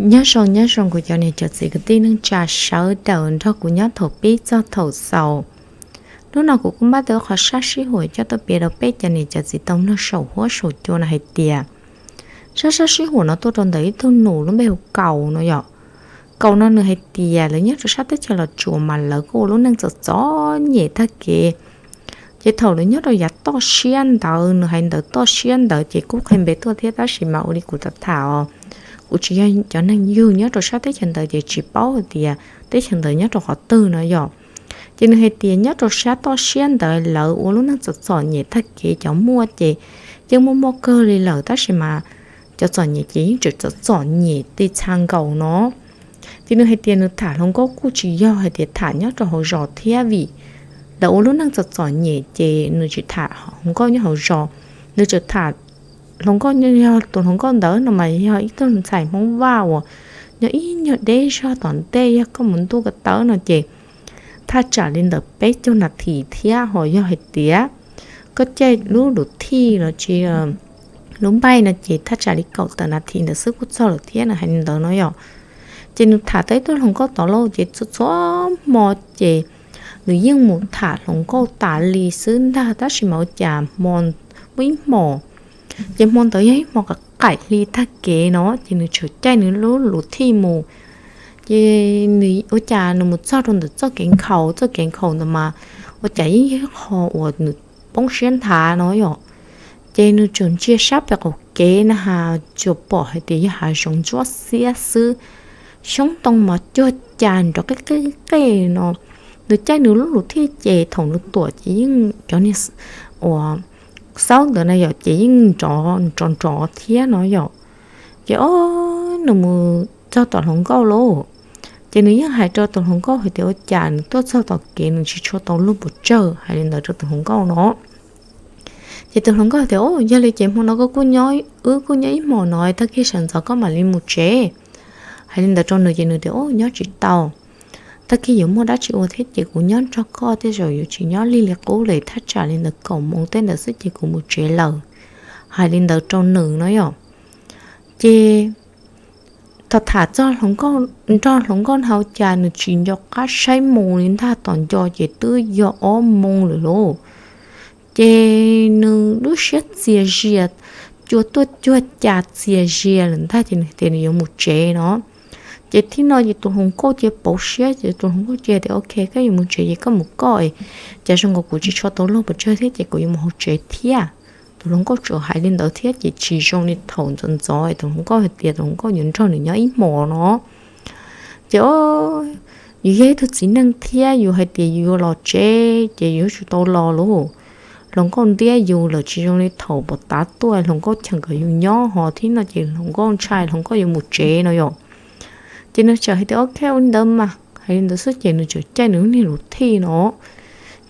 Nyob zoo nyob zoo kuv cov niam cov txiv kwv tij neej tsa sawv daws nrog kuv nyob thaum pib txog thaum xaus. Hnub no kuv kuj npaj tau qhov sab sib huam coj tuaj piav rau peb cov niam cov txiv tau mloog saum huab saum cua no hais tias, sab sab sib huam no tuaj rau ntawm ib tug nus lub npe hu Kaus no yom. Kaus no nws hais tias lawv nyob rau sab teb chaws Los Tsuas mas lawv kuj ua lub neej txom txom nyem tag kev. Ces thaum lawv nyob rau yav toj siab ntawd, nws hais ntawd toj siab ntawd ces kuj qhia npe tuaj thiab tab sis mas ua li kuv tham os, kuv tsis yog cov neeg yug nyob rau sab teb chaws ntawd ces tsis paub hais tias teb chaws ntawd nyob rau qhov twg no yom. Ces nws hais tias nyob rau sab toj siab ntawd lawv ua lub neej txom txom nyem tag kev, cov muaj ces yeej muaj muaj kawg li lawm tab sis mas cov txom nyem ces yeej tseem txom txom nyem ti txha nkaus no. Ces nws hais tias nws tham hluas nkauj kuj tsis yog hais tias tham nyob rau hauv zos thiab vim lawv ua lub neej txom txom nyem ces nws tsis tham hluas nkauj nyob hauv zos. Nws tseem tham hluas nkauj, yog tus hluas nkauj ntawd no mas yog ib tug ntxhais Hmoob Vaj uas nyob ib nyuag deb zog tom ntej, yog koj mus ntuj ko taw no ces thaj tsam li ntawm peb caug nas this thiab. Ho yog hais tias koj caij lub luv thij los sis lub npaij no ces thaj tsam li kaum tawm nas this ntawd xwb kuj txog lawm thiab, nws hais li ntawd no yom. Ces nws tham tau ib tug hluas nkauj tod lauj, ces txhua txhua hmo ces nws yeej mus tham hluas nkauj tas li xwb ntag tab sis mas ua cas hmo, muaj ib hmos, ces hmo ntawd yog ib hmo qaim hli tag kev no ces nws tseem caij nws lub luv thij mus. Ces nws ua cas nws mus txog rau ntawm txoj kev nkhaus, txoj kev nkhaus ntawd mas ua cas yeej yog ib qho uas nws poob siab nthav no yom. Ces nws tseem ntsia sab pem qaum kev na has tsuas pom hais tias yog hav zoov ntsuab xiab xwb, xyoob ntoo mas cuag cas nrov qej qej qej no. Nws caij nws lub luv thij ces thaum nws tuam ces yeej cov niag uas xaub ntawd na yom ces yeej nrov nrov nrov thiab no yom. Ces o, nws mus txog tom hluas nkauj lauj, ces nws yeej hais rau tus hluas nkauj hais tias ua cas nws tuaj txog tom kev nws tsis tshua tau luag pes tsawg, hais li ntawd rau tus hluas nkauj no. Ces tus hluas nkauj tias, o, yog li ces hmo no koj kuj nyob, wb kuj nyob ib hmos no, tag kis sawv ntxov koj mam li mus tsev. Hais li ntawd rau nws ces nws tias, o, nyob tsis tau, tag kis yuav muaj dab tsi ua thiab ces kuv nyob nrog koj tej zaum yuav tsis nyob lig li qub li, thaj tsam li ntawm kaum moos tej ntawd xwb ces kuv mus tsev lawm. Hais li ntawd rau nws no yom. Ces thaum tham txog hluas nkauj, nrog hluas nkauj no ua cas nws tsis nco qab saib moos li ntag, tos nco ces twb yog ob moos lawm lauj. Ces nws lub siab txias zias, cua tuaj cuag cas txias zias lawm ntag ces nws tias nws yuav mus tsev no. Ces thaum no ces tus hluas nkauj cia pauv siab ces tus hluas nkauj cia tias, ok, koj yuav mus tsev ces koj mus koj, cas zoo nkaus kuv tsis tshua tau luag pes tsawg thiab ces kuv yuav mus hauv tsev thiab. Tus hluas nkauj tsuas hais li ntawd thiab ces tsis zoo li thaum ntxov ntxov tus hluas nkauj hais tias tus hluas nkauj yuav nrog nws nyob ib hmos no. Ces o, yus yog ib tug txiv neej thiab yus hais tias yus yuav los tsev ces yus yuav tsum tau los lauj. Hluas nkauj ntiab yus lawm tsis zoo li thaum pom tav tuaj hluas nkauj cheem kom yus nyob ho thiab no ces hluas nkauj ntshai hluas nkauj yuav mus tsev no yom. Ces nws txawm hais tias, ok, ua li ntawd mas, hais li ntawd xwb ces nws txawm caij nws lub niag luv thij no,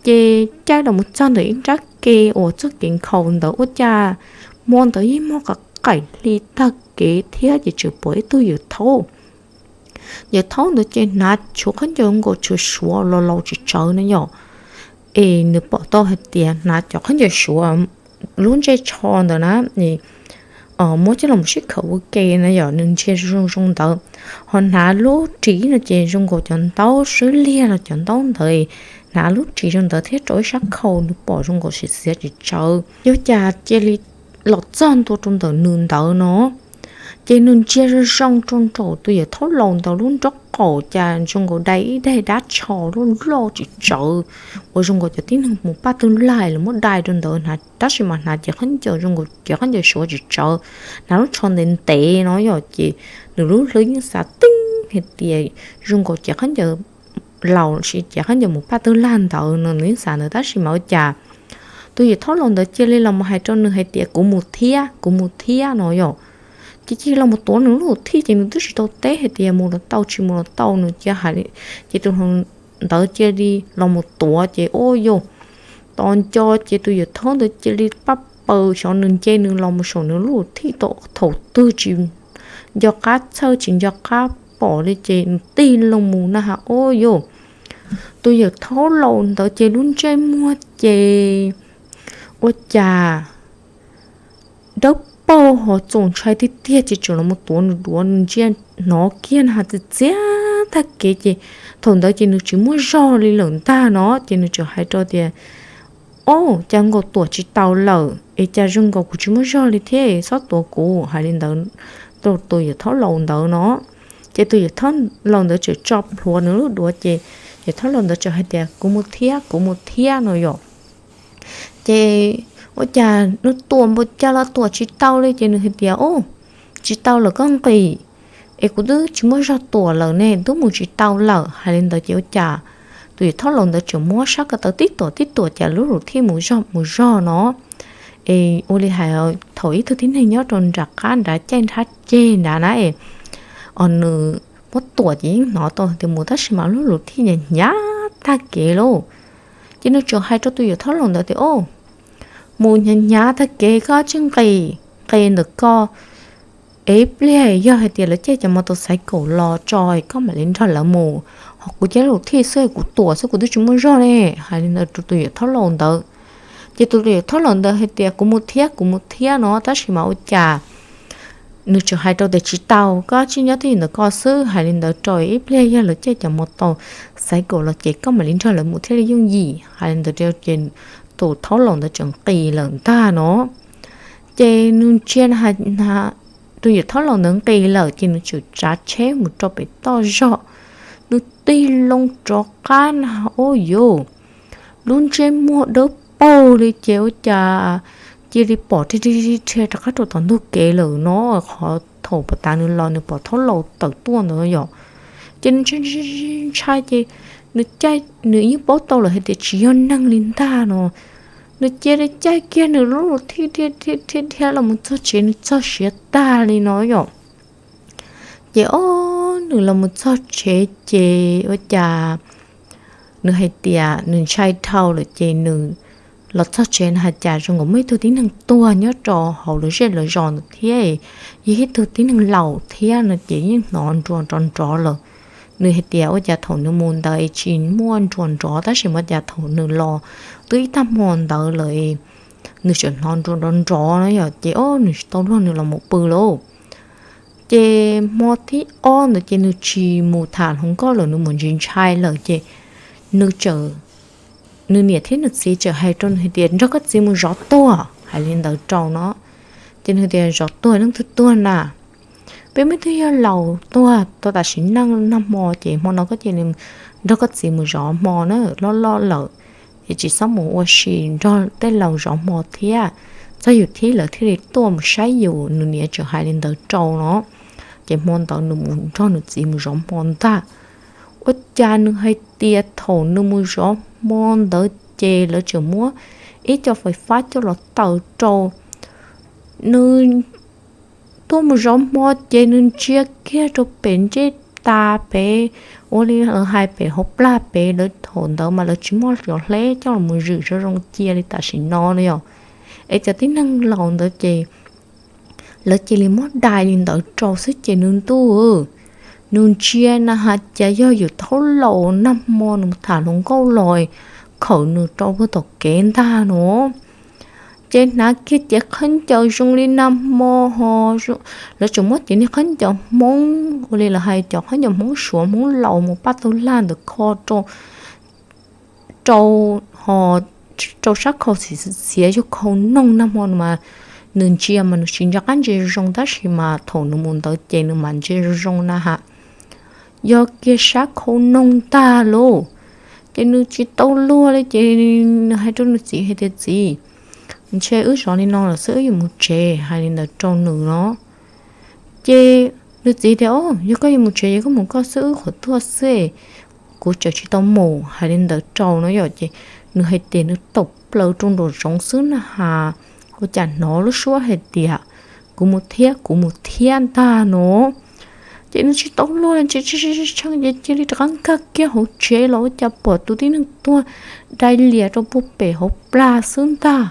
ces caij los mus txog ntawm ib nrab ke uas txoj kev nkhaus ntawd ua cas hmo ntawd yeej muaj qaim hli tag kev thiab ces tseem pom ib tug yawm thaub. Yawm thaub ntawd ces hnav tshuav khaub ncaws nkaus tshuav suav los laus tsis tsawv no yom. Es nws pom tau hais tias hnav cov khaub ncaws suav lub ntsej tsho ntawd na, muab coj los sib khawm ua ke na yom, nws ntsia zoo zoo ntawd. Ho hnav lub ris no ces zoo nkaus cov ntaub swb liag los cov ntaub ntawd, hnav lub ris zoo ntawd thiab rau ib sab khau nws pom zoo nkaus xiav xiav tsis tsawv. Yog cas cia li los txog ntua rau ntawm nws ntawd no, ces nws ntsia zoo zoo rau nraum tus yawm thaub laus ntawd lub nrob qaum cas zoo nkaus dai ib daim dab tsho loj loj tsis tsawv, uas zoo nkaus cov tib neeg mus paj twg laig los muab dai rau ntawd hnav, tab sis mas hnav cev khaub ncaws zoo nkaus cev khaub ncaws suav tsis tsawv, hnav lub tsho ntev ntev no yom. Ces nws lub hlwb yeej xav teeb hais tias zoo nkaus cev khaub ncaws laus los sis cev khaub ncaws mus paj twg lag ntawd no nws yeej xav ntawd, tab sis mas ua cas tus yawm thaub laus ntawd cia li los mus hais rau nws hais tias kuv mus thiab, kuv mus thiab no yom. Ces cia li los mus tuav nws lub luv thij ces nws twb tsis tau teb hais tias mus los tau tsis mus los tau, nws cia hais li. Ces tus hluas ntawd cia li los mus tuav ces ua yus tos nco ces tus yawm thaub ntawd cia li paj paws xyov nws nce nws los mus saum nws lub luv thij tau thaum twg tsis nco qab txhawj tsis nco qab pom li ces nws tig loo mus na has ua yus tus yawm thaub laus ntawd ces lub ntsej muag ces ua cas dawb tau ho txaus ntshai tiag tiag ces tseem los mus tuav nws duav, nws ntsia hnov kiag na has txiv txiav tag kev ces thaum ntawd ces nws tsis muaj zog li lawm ntag no ces nws tseem hais rau tias, Au, cas nkaus tuam tsis tau lawm es cas zoo nkaus kuv tsis muaj zog li thiab, txhob tuav kuv, hais li ntawd rau tus yawm thaub laus ntawd no. Ces tus yawm thaub laus ntawd tseem tso plhuav nws lub duav ces yawm thaub laus ntawd tseem hais tias, Kuv mus thiab, kuv mus thiab no yom. Ces ua cas nws tuam npaum cas los tuam tsis tau li ces nws hais tias, Au, tsis tau lawm koj nqis, es kuv twb tsis muaj zog tuam lawm ne, twb mus tsis tau lawm, hais li ntawd ces ua cas tus yawm thaub laus ntawd tseem muab sab ko taw tib tuam tib tuam cas lub luv thij mus zog mus zog no. Es ua li hais thaum ib tug tib neeg nyob rau nram qab nrad caij nrab ceg nrad na es, o, nws muab tuam ces yeej hnov tau tias mus tab sis mas lub luv thij hnyav hnyav tag kev lauj. Ces nws tseem hais rau tus yawm thaub laus ntawd tias, Au, mus hnyav hnyav tag kev koj tsis nqis, nqis ntawm ko es ib pliag yog hais tias lawv caij cov mos tau xaiv kaum los tso koj mam li nrog lawv mus, ho kuv caij lub luv thij xwb kuv tuam xwb kuv twb tsis muaj zog ne, hais li ntawd rau tus yawm thaub laus ntawd. Ces tus yawm thaub laus ntawd hais tias, Kuv mus thiab, kuv mus thiab no, tab sis mas ua cas nws tseem hais rau tias, Tsis tau, koj tsis nyob twj ywm ntawm ko xwb, hais li ntawd rau ib pliag yog lawv caij cov mos tau xaiv kaum los ces koj mam li nrog lawv mus thiaj li yooj yim, hais li ntawd ces tus thaub laus ntawd tseem nqis lawm ntag no. Ces nws ntsia na, tus yawm thaub laus ntawd nqis lawm ces nws tseem tsav tsheb mus rau pem toj zog, nws tig loo rov qab na, ua yuj, lub ntsej muag dawb paug li ces ua cas cia li pom rhiaj rhiaj rov qab rau tom ntug kev lawm no. Qhov thaum pas tas nws los nws pom thaub laus tawm tuaj ntawd yom, ces nws ntshai ntshai ces nws caij, nws yeej paub tau lawm hais tias tsis yog neeg li ntag no, nws cia li caij kiag nws lub luv thij dhia dhia dhia los mus txog tsev, nws txog siav tag li no yom. Ces o, nws los mus txog tsev ces ua cas nws hais tias nws ntshai dhau lawm ces nws los txog tsev nws hais cas zoo nkaus muaj ib tug tib neeg tuag nyob rau hauv lawv zej lawv zos ntawd thiab, yog ib tug tib neeg laus thiab no ces yeej hnov nruas nrov nrov lawm. Nws hais tias ua cas thaum nws mus ntawd tsis muaj nruas nrov tab sis mas cas thaum nws los twb ib tag hmo ntawd lawm nws tseem hnov nruas nrov nrov no yom, ces o, nws tsis tau luag nws los mus pw lauj. Ces hmo thib ob ntawd ces nws tsis mus tham hluas nkauj lawm, nws mus ntsis ntshai lawm ces nws tseem, nws niam thiab nws txiv tseem hais rau nws hais tias, Nrog koj txiv mus zov tuag, hais li ntawd rau no. Ces nws tias, Zov tuag, leej twg tuag na? Peb muaj ib tug yawg laus tuag tau tam sim neej nag hmo ces hmo no koj cia li nrog koj txiv mus zov hmo na, loj loj lawm es tsis txhob mus ua si nrog tej laus zov hmo thiab, txog yus thib lawv thiaj li tuaj mus saib yus. Nws niam tseem hais li ntawd rau no. Ces hmo ntawd nws mus nrog nws txiv mus zov hmo ntag. Ua cas nws hais tias thaum nws mus zov hmo ntawd ces lawv tseem muab ib co fais fab coj los taws rau. Nws tuaj mus zov hmo ces nws ntsia kiag rau pem ntsej tas pem, ua li lawv hais pem hauv plag pem, lawv thaum ntawd mas lawv tsis muaj cov hleb coj los mus zwm zoo zoo cia li tam sim no no yom. Es cov tib neeg laus ntawd ces lawv cia li muab dai li ntawd rau xwb ces nws ntuj, nws ntsia na has cas yog yus thaub laus nag hmo nws mus tham hluas nkauj los khawm nws rau puag tom kev ntag no. Ces hnav kiag cev khaub ncaws zoo li nag hmo ho, lawv tseem muab cev niag khaub ncaws Hmoob ua li lawv hais cov khaub ncaws Hmoob Suav Hmoob laus mus paj tug lag ntawd kho rau, rau ho rau sab khau xiav yog khau noog nag hmo no mas nws ntsia mas nws tsis nco qab ntsia zoo tab sis mas thaum nws mus ntawd ces nws mam ntsia zoo zoo na has. Yog kiag sab khau noog ntag lauj. Ces nws tsis tau luag li ces nws hais rau nws txiv hais tias, Txiv, ntshe wb zov li no lawm xwb, wb yuav mus tsev, hais li ntawd rau nws no. Ces nws txiv tias, Yog koj yuav mus tsev ces koj mus koj xwb, wb qhuav tuaj xwb, kuv tseem tsis tau mus, hais li ntawd rau no yom. Ces nws hais tias nws taum plaws rau nraum zoov xwb na has, ua cas hnov lub suab hais tias, Kuv mus thiab, kuv mus thiab ntag no. Ces nws tsis tau luag li ces tshee ces cia li rov qab nkag kiag hauv tsev los ua cas pom tus tib neeg tuag dai lias rau puag pem hauv plag xwb ntag.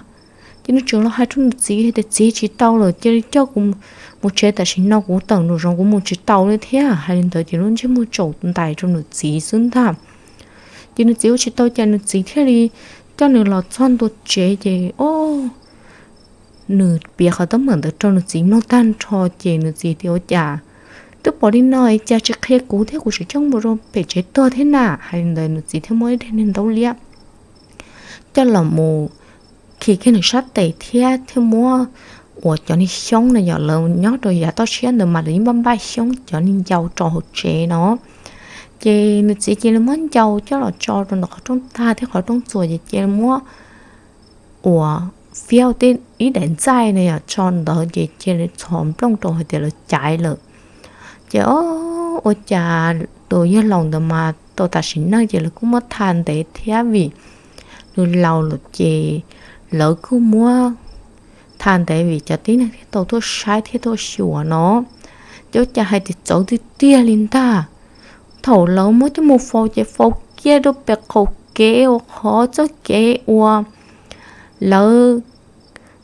Ces nws tseem los hais rau nws txiv hais tias, Txiv, tsis tau lawm, cia li coj kuv mus tsev tam sim no, kuv tawm nraum zoov kuv mus tsis tau li thiab, hais li ntawd ces lub ntsej muag tsaus ntais rau nws txiv xwb ntag. Ces nws txiv ua tsis tau cas nws txiv thiaj li coj nws los txog ntua tsev ces o, nws piav qhov teeb meem ntawd rau nws txiv mloog tag nrho ces nws txiv tias, Ua cas twb pom li no es cas tsis qhia kuv thiab, kuv tseem coj mus rau pem tsev tuag thiab na? Hais li ntawd nws txiv thiaj muab ib daig niag ntaub liab coj los mus khi kiag nws sab tes thiab thiaj muab uas cov niag xyoob no yom, lawv nyob rau yav toj siab ntawd mas lawv yeej npaj npaj xyoob cov niag ncau rau hauv tsev no. Ces nws txiv cia li muab ncau coj los tso rau ntawm qhov rooj tag thiab qhov rooj txuas ces cia li muab uas fiab tej ib daim ntxaij no yom tso ntawd ces cia li txhos nplooj rau hais tias lawv caiv lawm. Ces o, ua cas tus yawg laus ntawd mas tau tam sim neej ces lawv kuj muab tha ntev thiab vim nws laus lawm ces lawv kuj muab tha ntev vim cov tib neeg thiaj tau tuaj saib thiab tuaj xyuas no. Ces ua cas hais tias txawv tiag tiag li ntag. Thaum lawv muab coj mus faus ces faus kiag rau pem qaum kev uas qhov txoj kev uas lawv,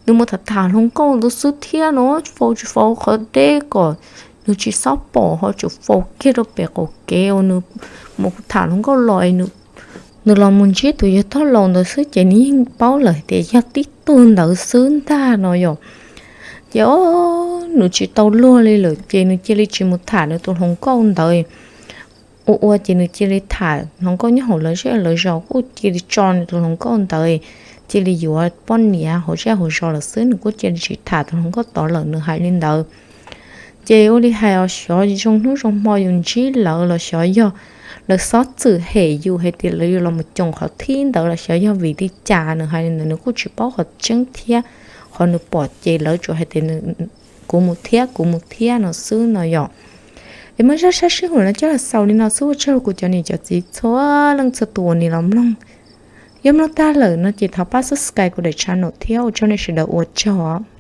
nws mus tham tham hluas nkauj ntawd xwb thiab no, faus tsis faus qhov deb kom nws tsis txhob pom ho tsuas faus kiag rau pem qaum kev uas nws mus tham hluas nkauj los. Nws los mus ntsib tus yawg tog laus ntawd xwb ces nws yeej paub lawm tias yog tib tug ntawd xwb ntag no yom. Ces o, nws tsis tau luag li lawm ces nws cia li tsis mus tham nws tus hluas nkauj ntawd. Ua ua ces nws cia li tham hluas nkauj nyob hauv lawv zej lawv zos, kuj cia li tso nws tus hluas nkauj ntawd, cia li yuav poj niam hauv zej hauv zos lawm xwb, nws kuj cia li tsis tham tus hluas nkauj tod lawm, nws hais li ntawd. Ces ua li hais os, xyov zoo hnub zoo hmo yus ntsib lawv los xyov yog lawv xob txwm hem yus hais tias lawv yuav los mus coos qhov thib ntawd los xyov yog vim li cas, nws hais li ntawd nws kuj tsis paub qhov tseeb thiab. Qhov nws pom ces lawv tsuas hais tias kuv mus thiab, kuv mus thiab no xwb no yom. Es muaj zaj sab sib hum no coj los xaus li no xwb, ua tsaug rau kuv cov niam cov txiv txhua leej txhua tus uas nim los mloog. Yog mloog tag lawm no ces thov pab subscribe kuv daim channel thiab, ua tsaug nej sawv daws, ua tsaug.